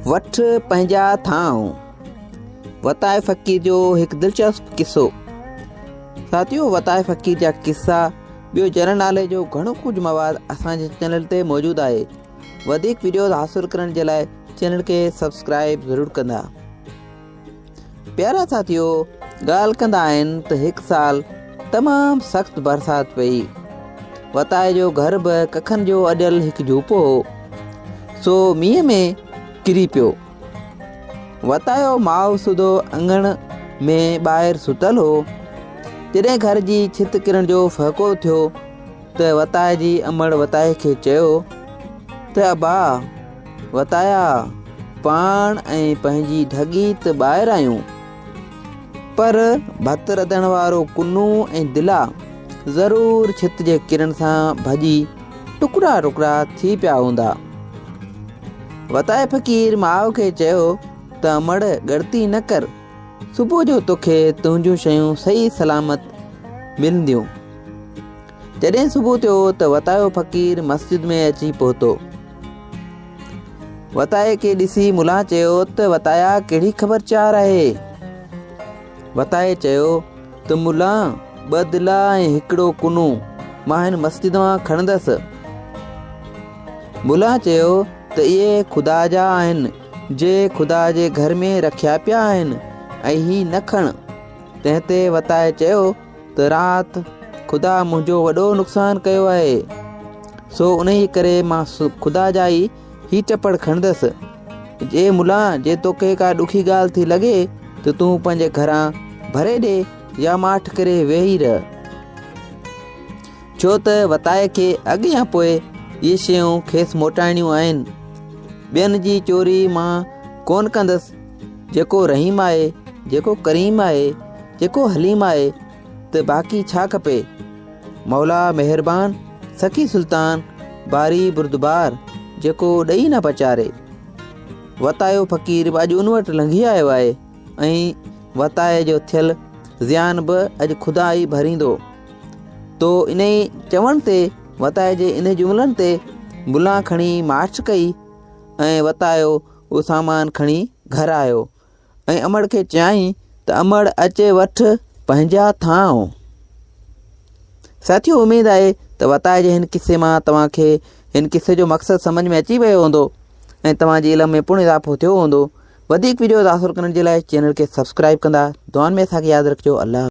وٺ پنهنجا ٿانء. وتائي فقير جو هڪ دلچسپ قصو. ساٿيو وتائي فقير جا قصا ٻيو جنرل ناليج جو گهڻو ڪجهه مواد اسان جي چينل تي موجود آهي. وڌيڪ وڊيوز حاصل ڪرڻ جي لاء چينل کي سبسڪرائب ضرور ڪندا. پيارا ساٿيو ڳالهه ڪندا آهن ته هڪ سال تمام سخت برسات پئي. وتائي جو گهر به ڪکن جو اڏيل هڪ جهوپو هو، سو مينهن ۾ ڪري پيو. وتايو ماء سڌو اڱڻ ۾ ٻاهر ستل هو. جڏهن گهر جي ڇت ڪرڻ جو ڦهڪو ٿيو ته وتائي جي امڙ وتائي کي چيو ته ابا! وتايا، پاڻ ۽ پنهنجي ڍڳي ته ٻاهر آهيون، پر ڀت رڌڻ وارو ڪنو ۽ دلا ضرور ڇت جي ڪرڻ سان ڀڄي ٽڪرا ٽڪرا ٿي پيا هوندا. وتائي فقير ماء کي چيو ته امڙ ڳڻتي نه ڪر، صبح جو توکي تنهنجون شيون صحيح سلامت ملنديون. جڏهن صبح ٿيو ته وتايو فقير مسجد ۾ اچي پهتو. وتائي کي ڏسي ملان چيو ته وتايا ڪهڙي خبر چار آهي؟ وتائي چيو ته ملان ٻه دلا ۽ هڪڙو ڪنو مان هن مسجد مان کڻندس. ملان چيو ته اهي خدا جا آهن جي خدا جي گهر ۾ رکيا پيا آهن ۽ هي نه کڻ. تنهن تي وتائي چيو ته رات خدا منهنجو وڏو نقصان ڪيو آهي، سو انهيء ڪري مان خدا جا ئي هي ٽپڙ کڻندس. اي ملان، جي توکي ڪا ڏکي ڳالهه ٿي لڳي ته تون پنهنجي گهران ڀري ڏي يا ماٺ ڪري ويهي رهه. ڇو ته وتائي کي اڳ يا پوء اهي شيون کيس موٽائڻيون آهن. ٻين جي چوري مان ڪونه ڪندس. جيڪو رحيم آهي، جيڪو ڪريم آهي، جيڪو حليم آهي ته باقي ڇا کپي؟ مولا مهربان، سخي سلطان، باري بردبار، جيڪو ڏئي نه پچاري. وتايو فقير به اڄ ان وٽ لنگهي آيو آهي ۽ وتائي جو ٿيل زيان به اڄ خدا ئي ڀريندو. تو انهي چوڻ تي وتائي جي انهي جملن تي ملان کڻي ماٺ ڪئي ۽ وتايو اهو سامان کڻي گهر آيو ۽ امڙ کي چيائين ته امڙ اچي وٺ پنهنجا ٿانء. ساٿيو اميد آهي ته وتائي جي هن قصي مان توهان کي هن قصي جو مقصد سمجھ ۾ اچي ويو هوندو ۽ توهان جي علم ۾ پڻ اضافو ٿيو هوندو. وڌيڪ وڊيوز حاصل ڪرڻ جي لاء چينل کي سبسڪرائب ڪندا. دعائن ۾ اسان کي ياد رکجو. الله.